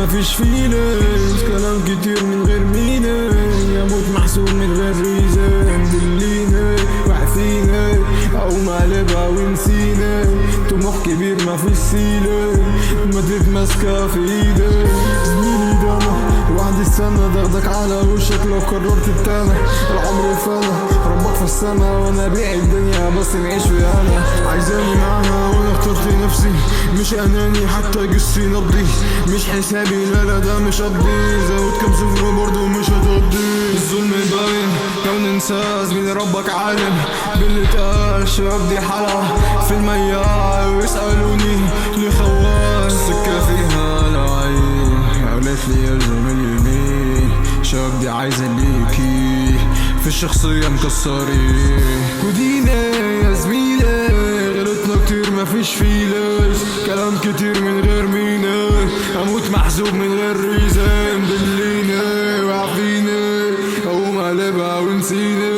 مفيش feelings، كلام كتير من غير meaning، اموت محسوب من غير reason. دليني وعفيني او مقلبها ونسيني، طموح كبير مفيش ceiling، ما تتماسكة في ايدي. زميلي ده انا وعندي السنة، داخدك على وشك لو قررت التانى. العمر فانا ربك في السما، وانا بيع الدنيا بس نعيش في انا. عايزاني معاها وانا اخترت نفسي، مش اناني حتى جسي نبضي، مش حسابي لا لا ده مش قضي، زود كام صفر برضه مش هتقضي. الظلم باين لو ننسى زميلي ربك عالم باللي اتقال. الشباب دي حلقة في المياه ويسألوني ليه خواف. السكة فيها العين قالت لي يلزم اليمين، الشباب دي عايزة ليكي في الشخصية مكسرين. ودينا يا زميلي غلطنا كتير مفيش feelings، كلام كتير من غير meaning، اموت محسوب من غير reason. دليني وعفيني اقوم قلبها ونسيني،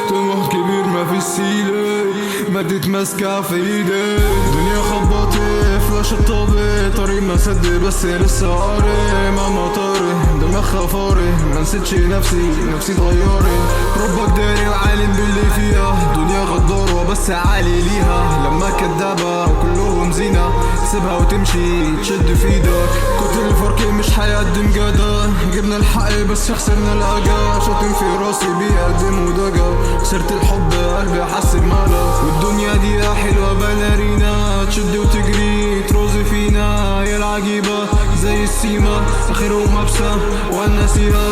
طموح كبير مفيش ceiling، ما تتماسكة في ايدي. دنيا خبطي فلاش الطبي، طريق ما سد بس لسه قاري. ماما طاري دماغها فاري، ما نسيتش نفسي نفسي اتغيري. ربك داري وعالم باللي فيها، دنيا غدارة بس عالي ليها. لما كدابة وكلهم زينة، تسيبها وتمشي تشد في ايدك. كتر الفرق مش هيقدم جدا، جبنا الحق بس خسرنا الأجا. شاطم في راسي بيقدم ودجا، خسرت الحب قلبي حس بملل. والدنيا دي حلوة باليرينا، تشد وتجري ترازي فينا. يا العجيبة زي السيما، آخرهم مبسة ونسيها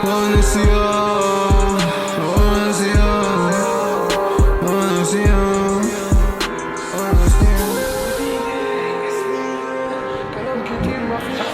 ونسيها ونسيها ونسيها ونسيها. كلام كتير مفيش.